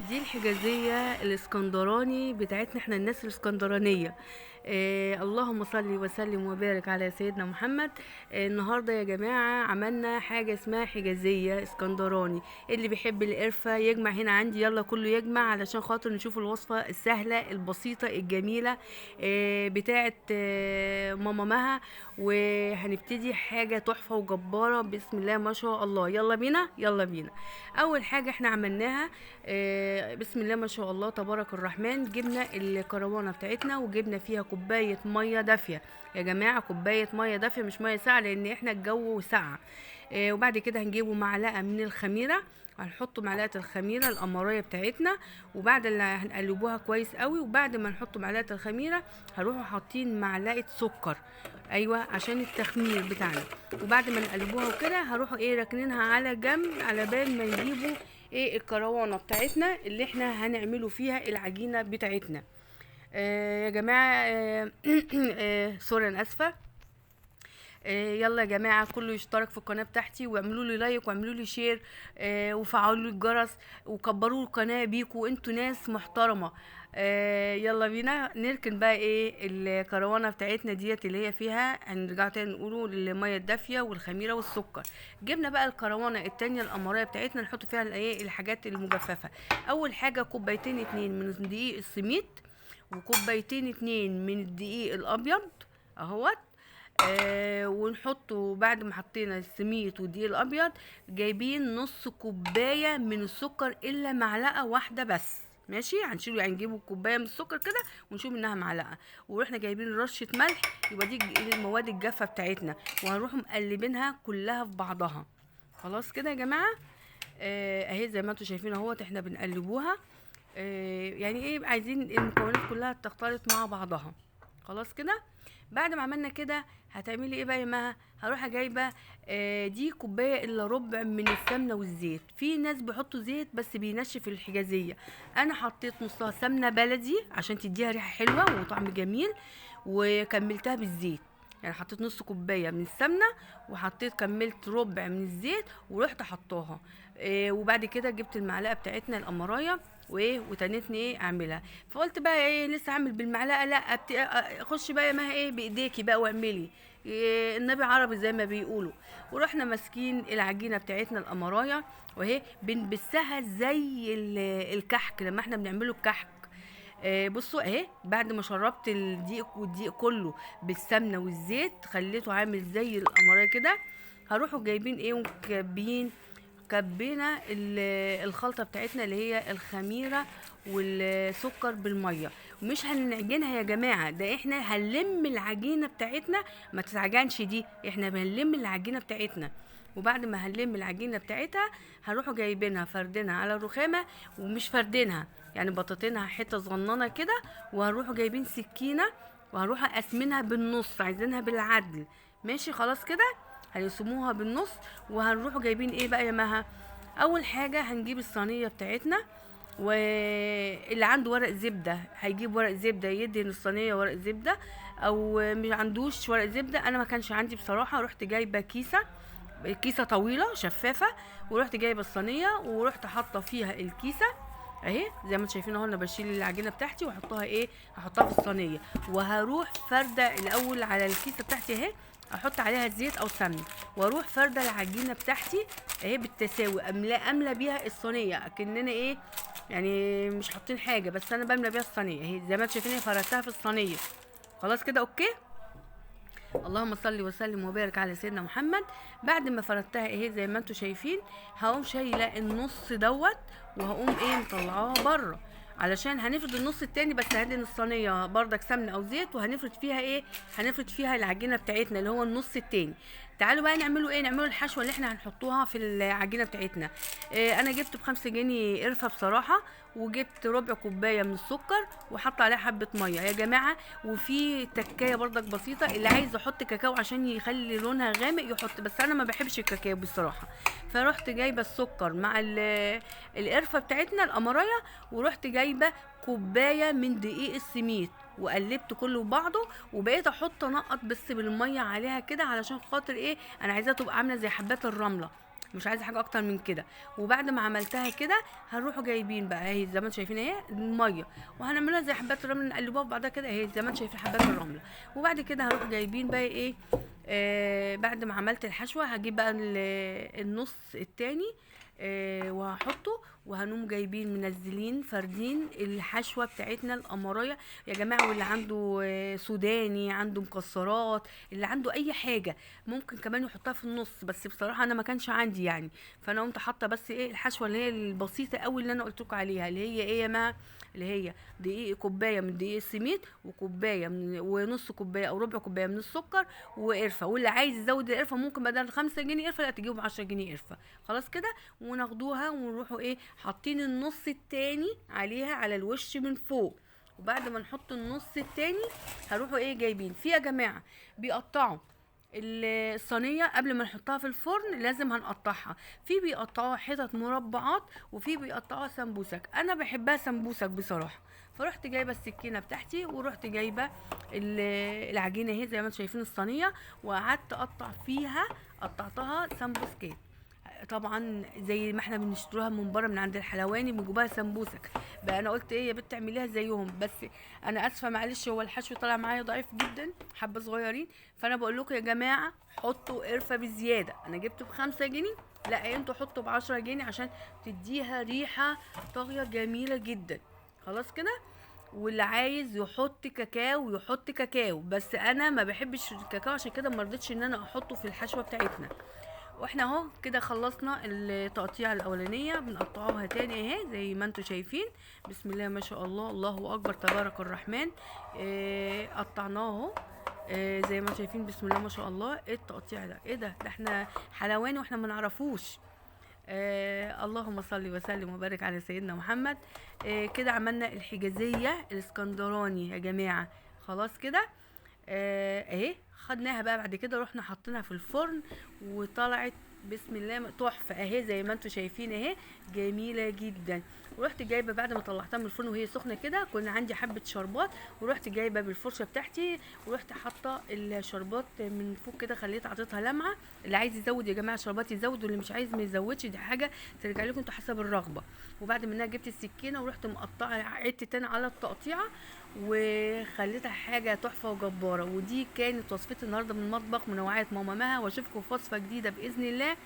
دي الحجازية الاسكندراني بتاعتنا احنا الناس الاسكندرانية. اللهم صل وسلم وبارك على سيدنا محمد. النهارده يا جماعة عملنا حاجة اسمها حجازية اسكندراني. اللي بيحب القرفة يجمع هنا عندي، يلا كله يجمع علشان خاطر نشوف الوصفة السهلة البسيطة الجميلة بتاعت ماما مها. وهنبتدي حاجة تحفة وجبارة بسم الله ما شاء الله. يلا بينا يلا بينا. اول حاجة احنا عملناها بسم الله ما شاء الله تبارك الرحمن، جبنا الكروانة بتاعتنا وجبنا فيها كوباية مية دافية يا جماعة، كوباية مية دافية مش مية ساقعة لان احنا الجو ساقع. وبعد كده هنجيبوا معلقة من الخميرة، هنحطوا معلقة الخميرة القمراية بتاعتنا، وبعد اللي هنقلبوها كويس قوي. وبعد ما نحط معلقة الخميرة هنروحوا حاطين معلقة سكر، ايوه عشان التخمير بتاعنا. وبعد ما نقلبوها وكده هنروحوا ايه راكنينها على جنب على بال ما نجيبوا ايه الكروانة بتاعتنا اللي احنا هنعمله فيها العجينة بتاعتنا. يا جماعة sorry انا اسفة. يلا يا جماعة كله يشترك في القناة بتاعتي واعملوا لي like واعملوا لي share وفعلوا لي الجرس وكبروا القناة بيكوا، انتوا ناس محترمة. يلا بينا نركن بقى ايه الكروانة بتاعتنا ديت اللي هي فيها، هنرجع تاني نقوله المية الدافية والخميرة والسكر. جبنا بقى الكروانة التانية القمراية بتاعتنا نحط فيها الايه الحاجات المجففة. اول حاجة كوبايتين 2 من دقيق السميد، وكوبايتين 2 من الدقيق الابيض اهوت. ونحطه بعد ما حطينا السميد والدقيق الابيض جايبين نص كوباية من السكر الا معلقه واحدة بس، ماشي. هنشيله يعني نجيبوا كوباية من السكر كده ونشيل منها معلقه، ورحنا جايبين رشه ملح، يبقى دي المواد الجافه بتاعتنا، وهنروح مقلبينها كلها في بعضها. خلاص كده يا جماعة، اهي زي ما انتم شايفين اهوت احنا بنقلبوها. يعني ايه عايزين المكونات كلها تختلط مع بعضها. خلاص كده بعد ما عملنا كده هتعملي ايه بقى يا مها؟ هروح جايبه دي كوباية الا ربع من السمنة والزيت. في ناس بيحطوا زيت بس بينشف الحجازية، انا حطيت نصها سمنه بلدي عشان تديها ريحه حلوة وطعم جميل، وكملتها بالزيت. يعني حطيت نص كوباية من السمنة وحطيت كملت ربع من الزيت ورحت حطاها. وبعد كده جبت المعلقة بتاعتنا القمرايه وايه وتنتني ايه اعملها. فقلت بقى ايه لسه اعمل بالمعلقه، لا خش بقى يا مها ايه بايديكي بقى واعملي إيه النبي عربي زي ما بيقولوا. ورحنا ماسكين العجينة بتاعتنا القمرايه وهي بنبسها زي الكحك لما احنا بنعمله الكحك. بصوا اهي بعد ما شربت الدقيق والدقيق كله بالسمنه والزيت خليته عامل زي القمرايه كده. هروحوا جايبين ايه ومكبيين كبينا الخلطة بتاعتنا اللي هي الخميره والسكر بالمية. مش هنعجنها يا جماعة، ده احنا هنلم العجينة بتاعتنا، ما تتعجنش دي، احنا بنلم العجينة بتاعتنا. وبعد ما هنلم العجينة بتاعتها هنروحوا جايبينها فردينها على الرخامه، ومش فردينها يعني بطاطينها حتة صغننه كده، وهنروحوا جايبين سكينة وهنروح قاسمينها بالنص، عايزينها بالعدل ماشي. خلاص كده هنقسموها بالنص. وهنروحوا جايبين ايه بقى يا مها؟ اول حاجة هنجيب الصينية بتاعتنا، واللي عنده ورق زبدة هيجيب ورق زبدة يدهن الصينية ورق زبدة، او مش عندوش ورق زبدة انا ما كانش عندي بصراحة، رحت جايبه كيسه طويلة شفافة، ورحت جايبه الصينية ورحت حاطه فيها الكيسة اهي زي ما انتم شايفين اهو. انا بشيل العجينة بتاعتي واحطها ايه، هحطها في الصينية، وهروح فرده الاول على الكيسة بتاعتي اهي، احط عليها زيت او سمن، واروح فرده العجينة بتاعتي اهي بالتساوي، املى بيها الصينية اكننا ايه يعني مش حاطين حاجة، بس انا بملى بيها الصينية اهي زي ما انتم شايفين فردتها في الصينية. خلاص كده okay. اللهم صل وسلم وبارك على سيدنا محمد. بعد ما فردتها اهي زي ما انتم شايفين هقوم شايله النص دوت وهقوم ايه مطلعاها بره علشان هنفرد النص التاني، بس هدهن الصينية بردك سمنه او زيت وهنفرد فيها ايه، هنفرد فيها العجينة بتاعتنا اللي هو النص التاني. تعالوا بقى نعمله ايه، نعمله الحشوه اللي احنا هنحطوها في العجينة بتاعتنا. انا جبت ب5 جنيه قرفه بصراحة، وجبت ربع كوباية من السكر وحط عليها حبه مية يا جماعة. وفي تكايه بردك بسيطة، اللي عايز يحط كاكاو عشان يخلي لونها غامق يحط، بس انا ما بحبش الكاكاو بصراحة. فرحت جايبه السكر مع القرفه بتاعتنا القمرايه، ورحت جايبه كوباية من دقيق السميد وقلبت كله ببعضه، وبقيت احط انقط بس بالمية عليها كده علشان خاطر ايه، انا عايزاها تبقى عامله زي حبات الرملة. مش عايزه حاجة اكتر من كده. وبعد ما عملتها كده هنروحوا جايبين بقى اهي زي ما انتم شايفين اهي المية، وهنعملها زي حبات الرمل، نقلبوها في بعضها كده اهي زي ما انتم شايفين حبات الرملة. وبعد كده هنروح جايبين بقى ايه، بعد ما عملت الحشوه هجيب بقى النص التاني وهحطه، وهنقوم جايبين منزلين فردين الحشوه بتاعتنا القمرايه يا جماعة. واللي عنده سوداني، عنده مكسرات، اللي عنده اي حاجة ممكن كمان يحطها في النص، بس بصراحة انا ما كانش عندي يعني، فانا قمت حاطه بس ايه الحشوه اللي هي البسيطة قوي اللي انا قلت لكم عليها، اللي هي ايه يا ما، اللي هي دقيق، كوباية من دقيق السميد، وكوبايه من ونص كوباية او ربع كوباية من السكر، وقرفه. واللي عايز يزود القرفه ممكن بدل 5 جنيه قرفه لا تجيبوا 10 جنيه قرفه. خلاص كده، وناخدوها ونروحوا ايه حاطين النص التاني عليها على الوش من فوق. وبعد ما نحط النص التاني هنروحوا ايه جايبين في يا جماعة بيقطعوا الصينية قبل ما نحطها في الفرن، لازم هنقطعها، في بيقطعوها حتت مربعات وفي بيقطعوها سمبوسك. انا بحبها سمبوسك بصراحة، فرحت جايبه السكينة بتاعتي ورحت جايبه العجينة اهي زي ما انتم شايفين الصينية، وقعدت اقطع فيها، قطعتها سمبوسكات طبعا زي ما احنا بنشتروها من بره من عند الحلواني بنجيبوها سمبوسك. بقى انا قلت ايه يا بنت اعمليها زيهم، بس انا اسفه معلش هو الحشو طلع معايا ضعيف جدا، حبه صغيرين. فانا بقول لكم يا جماعة حطوا قرفه بزيادة، انا جبته ب5 جنيه، لا انتوا حطوا ب10 جنيه عشان تديها ريحه طاغية جميلة جدا. خلاص كده. واللي عايز يحط كاكاو يحط كاكاو، بس انا ما بحبش الكاكاو عشان كده ما رضيتش ان انا احطه في الحشوه بتاعتنا. واحنا اهو كده خلصنا التقطيع الاولانية، بنقطعوها تاني اهي زي ما انتم شايفين، بسم الله ما شاء الله، الله اكبر تبارك الرحمن. قطعناه اهو زي ما انتم شايفين، بسم الله ما شاء الله. ايه التقطيع ده؟ ايه ده؟ ده احنا حلواني واحنا ما نعرفوش. اللهم صل وسلم وبارك على سيدنا محمد. كده عملنا الحجازية الاسكندراني يا جماعة. خلاص كده اهي خدناها بقى. بعد كده رحنا حطيناها في الفرن وطلعت بسم الله تحفة اهي زي ما انتم شايفين اهي، جميلة جدا. ورحت جايبه بعد ما طلعتها من الفرن وهي سخنة كده، كنا عندي حبه شربات، ورحت جايبه بالفرشه بتاعتي ورحت حاطه الشربات من فوق كده، خليت عطيتها لمعة. اللي عايز يزود يا جماعة شربات يزود، واللي مش عايز ما يزودش، دي حاجة ترجع لكم انتوا حسب الرغبة. وبعد منها جبت السكينة ورحت مقطعه حتتين على التقطيعه وخليتها حاجة تحفة وجباره. ودي كانت وصفتي النهارده من المطبخ منوعات ماما مها، واشوفكم في وصفه جديدة باذن الله.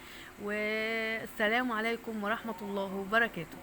والسلام عليكم ورحمة الله وبركاته.